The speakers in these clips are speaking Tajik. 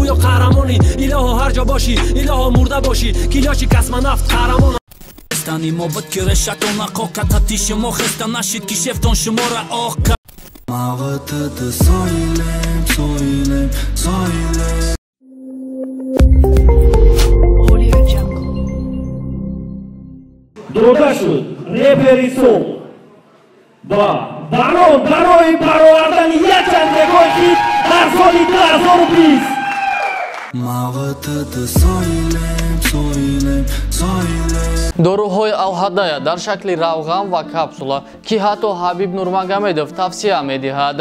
Гӯё қаҳрамонӣ, илоҳо ҳар ҷо бошӣ, илоҳо мурда бошӣ, ки лёчи космонавт қаҳрамон. Тани мо буд ки решатон ақоқ кард, ҳатти шумо хеста нашид, ки шефтон шуморо оқ кард. Дода шуд репери сол ба Барон барои баровардани якчанд рекорд хит дар соли 2020. Доруҳои Алҳадая дар шакли равған ва капсула, ки ҳатто Ҳабиб Нурмагомедов тавсия медиҳад.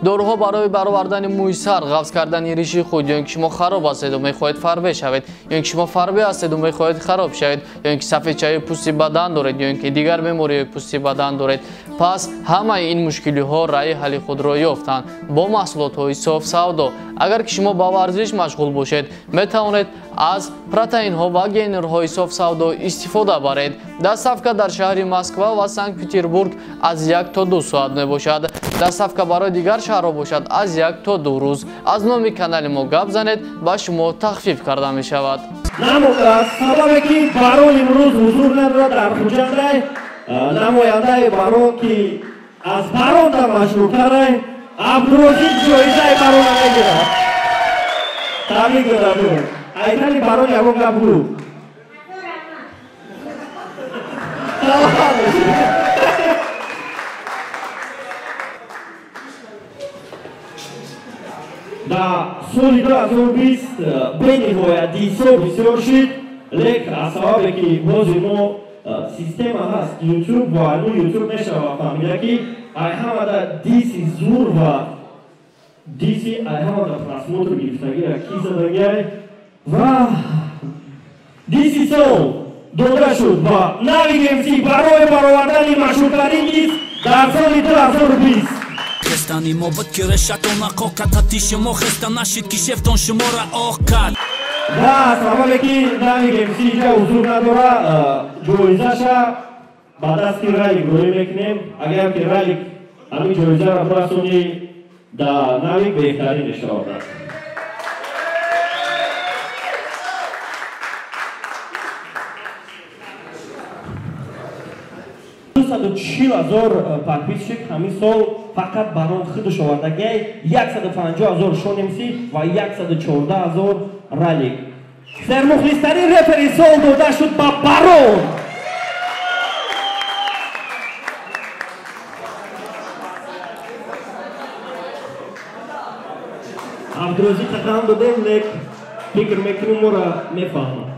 Доруҳо барои баровардани мӯи сар, ғафз кардани риши худ, ё ин ки шумо хароб ҳастеду мехоҳед фарбе шавед, ё ин ки шумо фарбе ҳастеду мехоҳед хароб шавед, ё ин ки сафедчаи пӯсти бадан доред, ё ин ки дигар бемориҳои пӯсти бадан доред. Пас ҳамаи ин мушкилиҳо раъи ҳалли худро ёфтанд бо маҳсулотҳои соф савдо. Агар ки шумо ба варзиш машғул бошед, метавонед аз протеинҳо ва генерҳои соф савдо истифода баред. Доставка дар шаҳри Москва ва Санкт-Петербург аз 1 то 2 соат мебошад. Доставка барои дигар шаҳрҳо бошад аз 1 то 2 рӯз. Аз номи канали мо гап занед, ба шумо тахфиф карда мешавад. Сабабе ки Барон имрӯз ҳузур надорад дар Хуҷандай, намояндаи Барон, ки аз Баронда машҳуртарай, Абдурозиқ ҷоизаи Барона мегирад. Табрик додам. Айтани Барон ягон гап гӯ. Дар соли 2020 бениҳоят дисо бисёр шид, лек аз сабабе ки бози мо система ҳаст YouTube ва anu YouTube мешавад фаҳмида, ки ай ҳамада диси зур ва диси ай ҳамада просмотр гирифтагира ки задагиай ва диси сол дода шуд ба Навик МС барои баровардани машҳуртарин дис дар соли 2020. Тани мо буд ки решатон ақоқ кард, ҳатти шумо хеста нашид, ки шефтон шуморо оқ кард. Ва сабабе ки Навик МС инҷа ҳузур надора, ҷоизаша ба дасти Ралик рӯй мекунем. Агар ки Ралик ҳамин ҷоизаро бирасонӣ да Навик, беҳтарин мешавад. 240,000 подписчик ҳамин сол фақат Барон худаш овардагиай, 150,000 Шон МС ва 114,000 Ралик. Сермухлистарин репери сол дода шуд ба Барон. Абдурозиқ қадам додем, лек фикр мекунем моро мефаҳмад.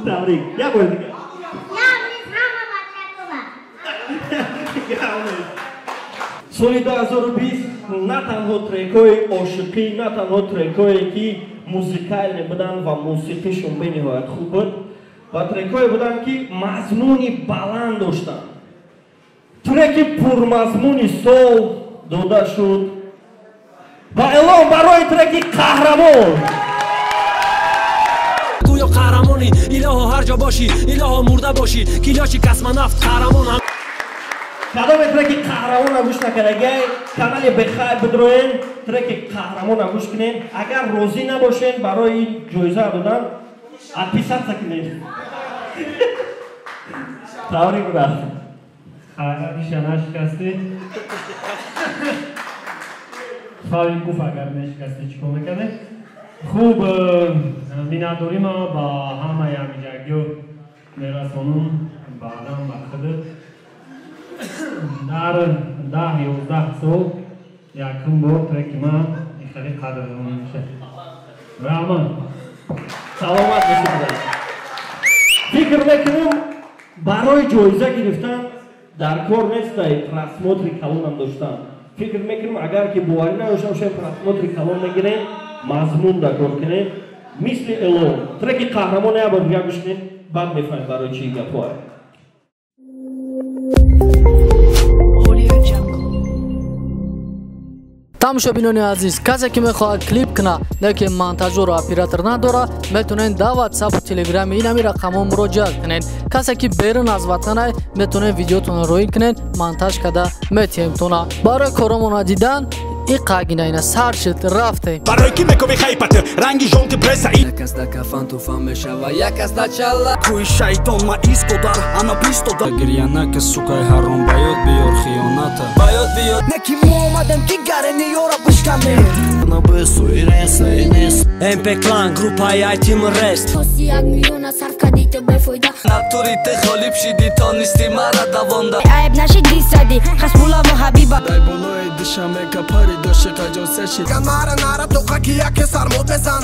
Табрик. Як бор дигар. Соли 2020 на танҳо трекҳои ошиқӣ, на танҳо трекҳое ки музикалӣ буданд ва мусиқишон бениҳоят хуб буд, ва трекҳое буданд ки мазмуни баланд доштанд. Треки пурмазмуни сол дода шуд ва эълон барои треки қаҳрамон. Гӯё қаҳрамонӣ, илоҳо ҳар ҷо бошӣ, илоҳо мурда бошӣ, ки лёчи космонавт қаҳрамон. Кадоме треки қаҳрамона гӯш накардагиай, канали Бехайр бидроен, треки қаҳрамона гӯш кунен. Агар розӣ набошен барои ин ҷоиза додан, отписаться кунед. Табрик брат. Хайра нашикастӣ. Фавик гуфт агар мешикастӣ чӣ кор мекардӣ? Хуб, миннатдорӣ ма ба ҳамаи ҳамиҷагиё мерасонум, баъдан ба худат. Дар 10-11 сол якум бор треки ман хеле қадрдонӣ мешавад. Раҳмат. Саломат бошед. Фикр мекунам барои ҷоиза гирифтан дар кор нестай просмотри калонам доштан. Фикр мекунам агар ки боварӣ надоштам, шояд просмотри калон мегирем, мазмун дар кор кунем. Мисли Элон треки қаҳрамон як бор дигар гӯш кунем, баъд мефаҳмем барои чӣ гапҳое. Тамошобинони азиз, касе ки мехоҳад клип кунад, лекин монтажёру оператор надорад, метавонед дар WhatsApp-у Telegram ин ҳамин рақамҳо муроҷиат кунед. Касе ки берун аз ватанай, метавонед видеотонро роӣ кунед, монтаж карда метиҳемтона. Барои коромона дидан Иқагина сар шуд, рафтем. Барои ки мекови хайпат ранги жёлтый пресса. Як кас да кафан туфан мешава, як кас да чалла. Кӯи шайтон ма истодар, ана бистодар. Гирья нака, сукай ҳаром, ба ёд биёр хиёната. Ба ёд биёр. Не ки мо омадем, ки гарени ёра бишканем. МП Клан, группаи Айтим Рест. Тоси як миллиона сарф кардӣ ту бефоида. Натури ты ғолиб шидӣ, тонисти мара давонда. Айб нашид дисади Хасбуллаву Ҳабиба. Дай болои душанбе капари доши қаҷоса шид. Нара нара тоқа ки яке сармод мезана.